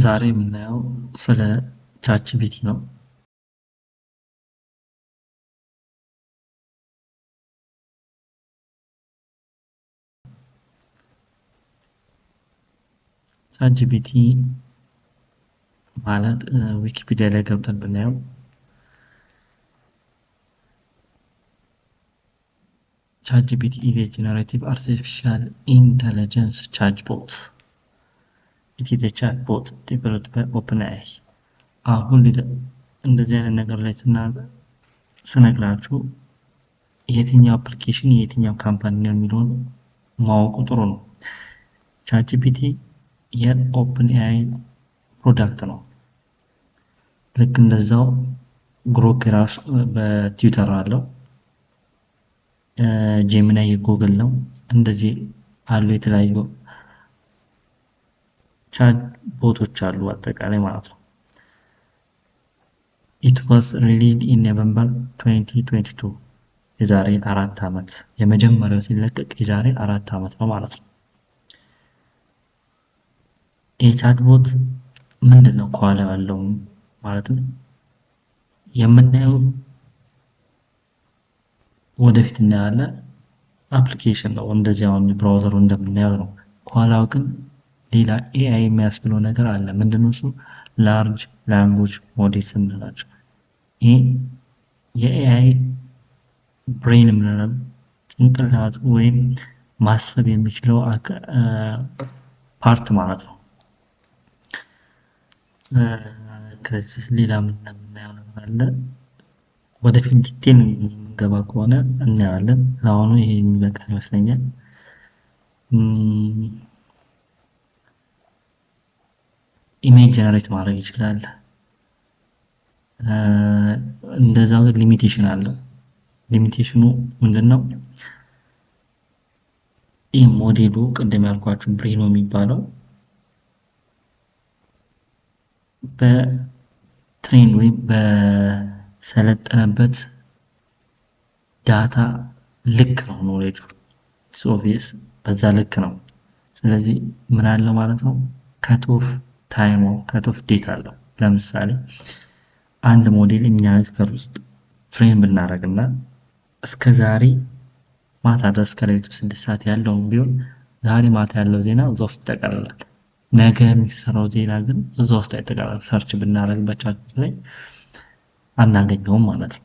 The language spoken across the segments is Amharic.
ዛሬ የምናየው ስለ ChatGPT ነው። ChatGPT ማለት ዊኪፒዲያ ላይ ገብተን ብናየው ChatGPT is a generative artificial intelligence chatbot. It is a chatbot developed by OpenAI. አሁን እንደዚህ አይነት ነገር ላይ ስነግራችሁ የትኛው application የትኛው company ነው የሚለውን ማወቁ ጥሩ ነው። ChatGPT የ OpenAI product ነው። ልክ እንደዛው Grok የራሱ በትዊተር አለው። Gemini የ Google ነው። እንደዚህ አሉ የተለያዩ chat bot ኦች አሉ አጠቃላይ ማለት ነው። It was released in November 2022፣ የዛሬ 4 ዓመት፣ የመጀመሪያው ሲለቀቅ የዛሬ 4 ዓመት ነው ማለት ነው። ይህ chatbot ምንድን ነው ከኋላ ያለው ማለት ነው የምናየው ወደፊት እናያለን። Application ነው፣ እንደዚህ አሁን browser ኡ እንደምናየው ነው። ከኋላው ግን ሌላ AI የሚያስብለው ነገር አለ። ምንድነው እሱ? Large language models የምንላቸው፣ ይሄ የ AI brain የምንለው ጭንቅላት ወይም ማሰብ የሚችለው part ማለት ነው። ከዚህ ሌላ ምን የምናየው ነገር አለ? ወደፊት detail የምንገባ ከሆነ እናየዋለን። ለአሁኑ ይሄ የሚበቃን ይመስለኛል። Image generate ማድረግ ይችላል። እንደዛው ግን limitation አለው። Limitation ኑ ምንድን ነው? ይህ ሞዴሉ ቅድም ያልኳችሁ brain ኑ የሚባለው በ train ወይም በሰለጠነበት data ልክ ነው knowledge ኡ፣ obvious በዛ ልክ ነው። ስለዚህ ምን አለው ማለት ነው? Cut off time፣ cut off date አለው። ለምሳሌ አንድ ሞዴል እኛ ሀገር ውስጥ train ብናደርግና እስከ ዛሬ ማታ ድረስ ከሌሊቱ 6 ሰዓት ያለውን ቢሆን ዛሬ ማታ ያለው ዜና እዛ ውስጥ ይጠቃልላል። ነገ የሚሰራው ዜና ግን እዛ ውስጥ አይጠቃልልም። Search ብናደርግ በ chat ላይ አናገኘውም ማለት ነው።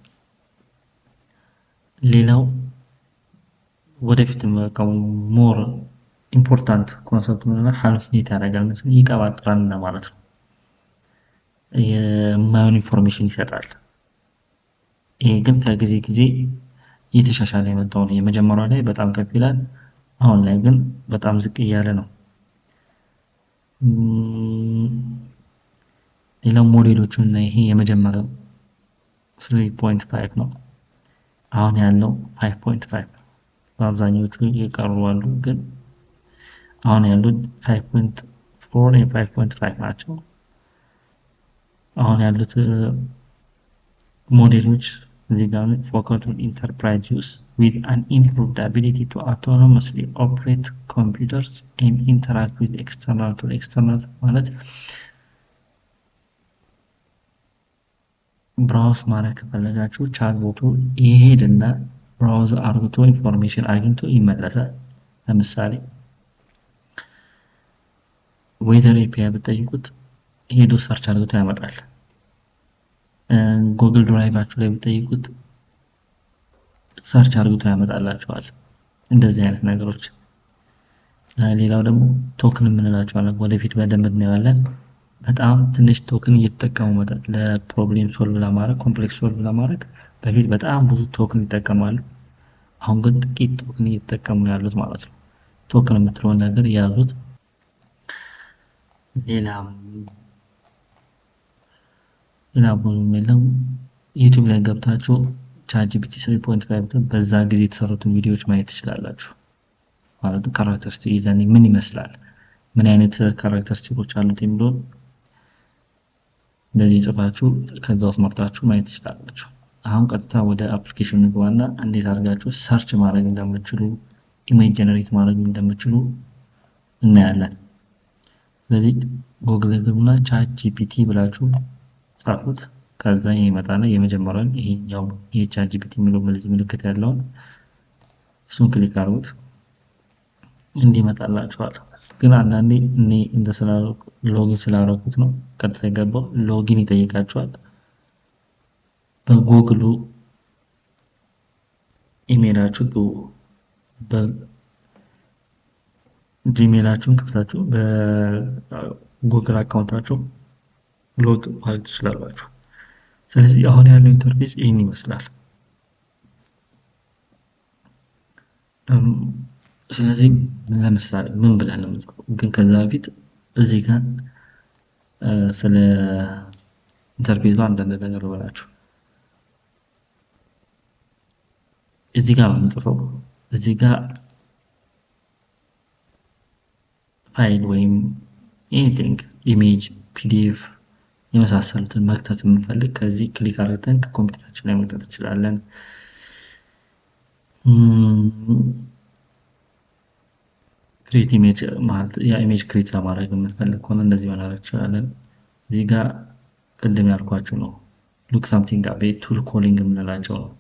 ሌላው ወደፊት more important concept ምንድነው? Hallucinate ያደርጋል፣ ይቀባጥራል እንደማለት ነው። የማይሆን information ይሰጣል። ይሄ ግን ከጊዜ ጊዜ እየተሻሻለ የመጣው ነው። የመጀመሪያው ላይ በጣም ከፍ ይላል። አሁን ላይ ግን በጣም ዝቅ እያለ ነው። ሌላው ሞዴሎቹን እና ይሄ የመጀመሪያው 3.5 ነው። አሁን ያለው 5.5፣ በአብዛኞቹ የቀሩ አሉ፣ ግን አሁን ያሉት 5.4፣ 5.5 ናቸው። አሁን ያሉት ሞዴሎች እዚህ ጋር focus on enterprise use with an improved ability to autonomously operate computers and interact with external tool። External ማለት browse ማድረግ ከፈለጋችሁ chatbot ኡ ይሄድና browse አርግቶ information አግኝቶ ይመለሳል። ለምሳሌ weather API ብትጠይቁት ሄዶ search አድርጎ ያመጣል። Google Drive ኣችሁ ላይ ብትጠይቁት search አድርጎ ያመጣላችኋል። እንደዚህ አይነት ነገሮች። ሌላው ደግሞ token የምንላቸው አለ። ወደፊት በደንብ እናየዋለን። በጣም ትንሽ token እየተጠቀሙ መጣ። ለ problem solve ለማድረግ፣ complex solve ለማድረግ በፊት በጣም ብዙ token ይጠቀማሉ። አሁን ግን ጥቂት token እየተጠቀሙ ነው ያሉት ማለት ነው። Token የምትለውን ነገር ያዙት። ሌላ ሌላ ብዙም የለም። YouTube ላይ ገብታችሁ ChatGPT 3.5 በዛ ጊዜ የተሰሩትን ቪዲዮዎች ማየት ትችላላችሁ። ማለት ነው characteristic የዛኔ ምን ይመስላል፣ ምን አይነት characteristic ኦች አሉት የሚለውን እንደዚህ ጽፋችሁ ከዛ ውስጥ መርጣችሁ ማየት ትችላላችሁ። አሁን ቀጥታ ወደ application እንግባና እንዴት አድርጋችሁ search ማድረግ እንደምትችሉ፣ image generate ማድረግ እንደምትችሉ እናያለን። ስለዚህ ጎግል ግቡና ChatGPT ብላችሁ ጻፉት። ከዛ ይመጣና የመጀመሪያውን ይሄኛው የ ChatGPT የሚለው ምልክት ያለውን እሱን click አድርጉት፣ እንዲመጣላችኋል። ግን አንዳንዴ እኔ እንደ login ስላደረኩት ነው ቀጥታ የገባው። Login ይጠይቃችኋል። በጎግሉ ኢሜይላችሁ ግቡ። በ Gmail ኣችሁን ከፍታችሁ በጉግል account ኣችሁ log ማለት ትችላላችሁ። ስለዚህ አሁን ያለው interface ይህን ይመስላል። ስለዚህ ለምሳሌ ምን ብለን ነው የምንጽፈው? ግን ከዛ በፊት እዚህ ጋር ስለ interface ኡ አንዳንድ ነገር ልበላችሁ። እዚህ ጋር ነው የምንጽፈው። እዚህ ጋር ፋይል ወይም anything image፣ PDF የመሳሰሉትን መክተት የምንፈልግ ከዚህ click አድርገን ከኮምፒውተራችን ላይ መክተት እንችላለን። Create image ማለት ያ image create ለማድረግ የምንፈልግ ከሆነ እንደዚህ ማድረግ እንችላለን። እዚህ ጋር ቅድም ያልኳችሁ ነው look something up tool calling የምንላቸው ነው።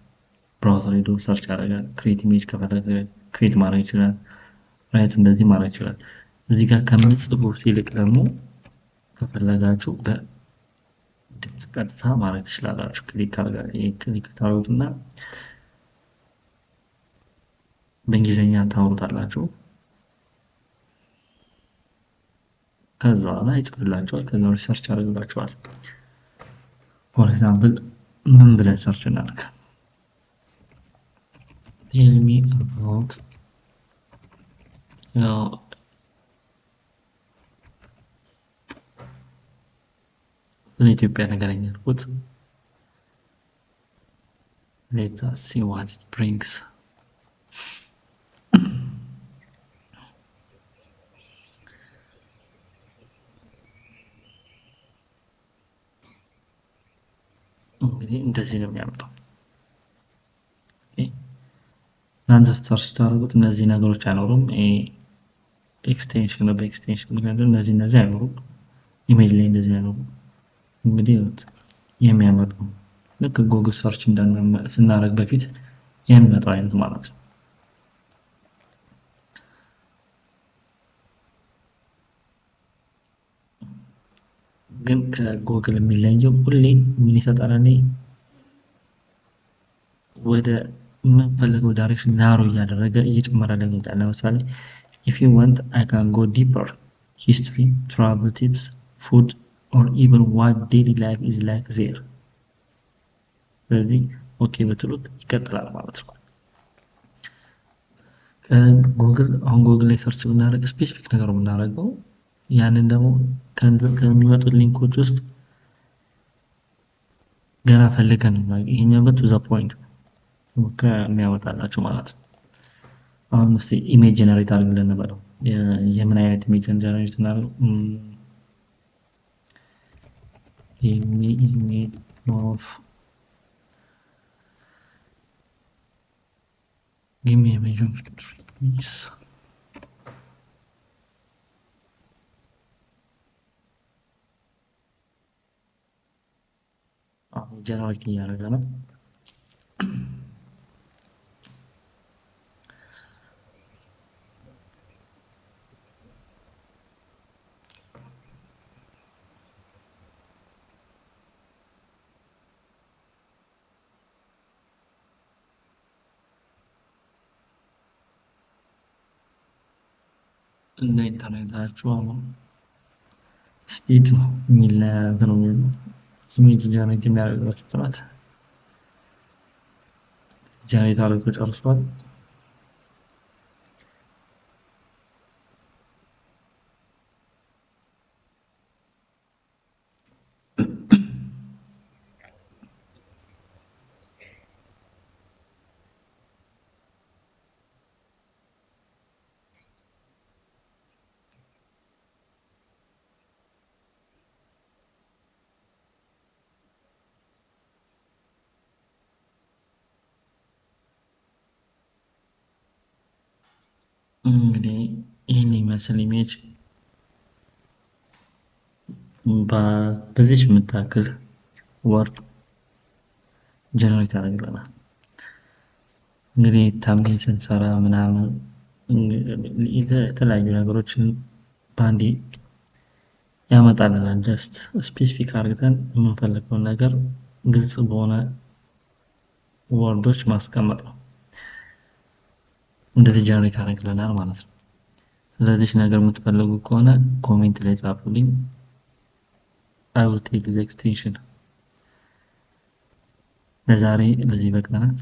Browser ሄዶ search ያደርጋል። Create image ከፈለገ create ማድረግ ይችላል። Write እንደዚህ ማድረግ ይችላል። እዚህ ጋር ከምትጽፉት ይልቅ ደግሞ ከፈለጋችሁ በድምፅ ቀጥታ ማድረግ ትችላላችሁ። Click ታደርጉትና በእንግሊዝኛ ታወሩታላችሁ። ከዛ በኋላ ይጽፍላችኋል። ከዛ search ያደርግላችኋል። For example ምን ብለን search እናድርግ? Tell me about ስለ ኢትዮጵያ ንገረኝ ያልኩት። Let us see what it brings. እንግዲህ እንደዚህ ነው የሚያመጣው። እናንተ search ስታደርጉት እነዚህ ነገሮች አይኖሩም። Extension ነው በ extension ምክንያቱም እነዚህ አይኖሩም። Image ላይ እንደዚህ አይኖሩም። እንግዲህ የሚያመጣው ልክ ጉግል search ስናደርግ በፊት የሚመጣው አይነት ማለት ነው። ግን ከጎግል የሚለየው ሁሌ ምን ይሰጣል? ወደ የምንፈልገው direction narrow እያደረገ እየጨመረልን ይሄዳል። ለምሳሌ if you want I can go deeper history, travel tips, food or even what daily life is like there። ስለዚህ okay ብትሉት ይቀጥላል ማለት ነው። ከጎግል አሁን ጎግል ላይ search ብናደርግ specific ነገር የምናደርገው ያንን ደግሞ ከሚመጡት link ኦች ውስጥ ገና ፈልገን ነው። ይሄኛው ግን to the point ከሚያወጣላችሁ ማለት ነው። አሁን እስቲ image generate አድርግልን እንበለው። የምን አይነት image generate እናደርገው? Image of give me image of trees. አሁን generate እያደረገ ነው። እንደ ኢንተርኔታችሁ አሁን speed ነው የሚል ነው image generate የሚያደርግበት ጥራት generate አድርጎ ጨርሷል። እንግዲህ ይህን ይመስል image በዚች የምታክል word generate ያደርግልናል። እንግዲህ thumbnail ስንሰራ ምናምን የተለያዩ ነገሮችን በአንዴ ያመጣልናል። Just specific አድርገን የምንፈልገውን ነገር ግልጽ በሆነ word ኦች ማስቀመጥ ነው። እንደዚህ generate ያደርግልናል ማለት ነው። ስለዚህ ነገር የምትፈልጉ ከሆነ comment ላይ ጻፉልኝ። I will tell you the extension። ለዛሬ በዚህ ይበቃናል።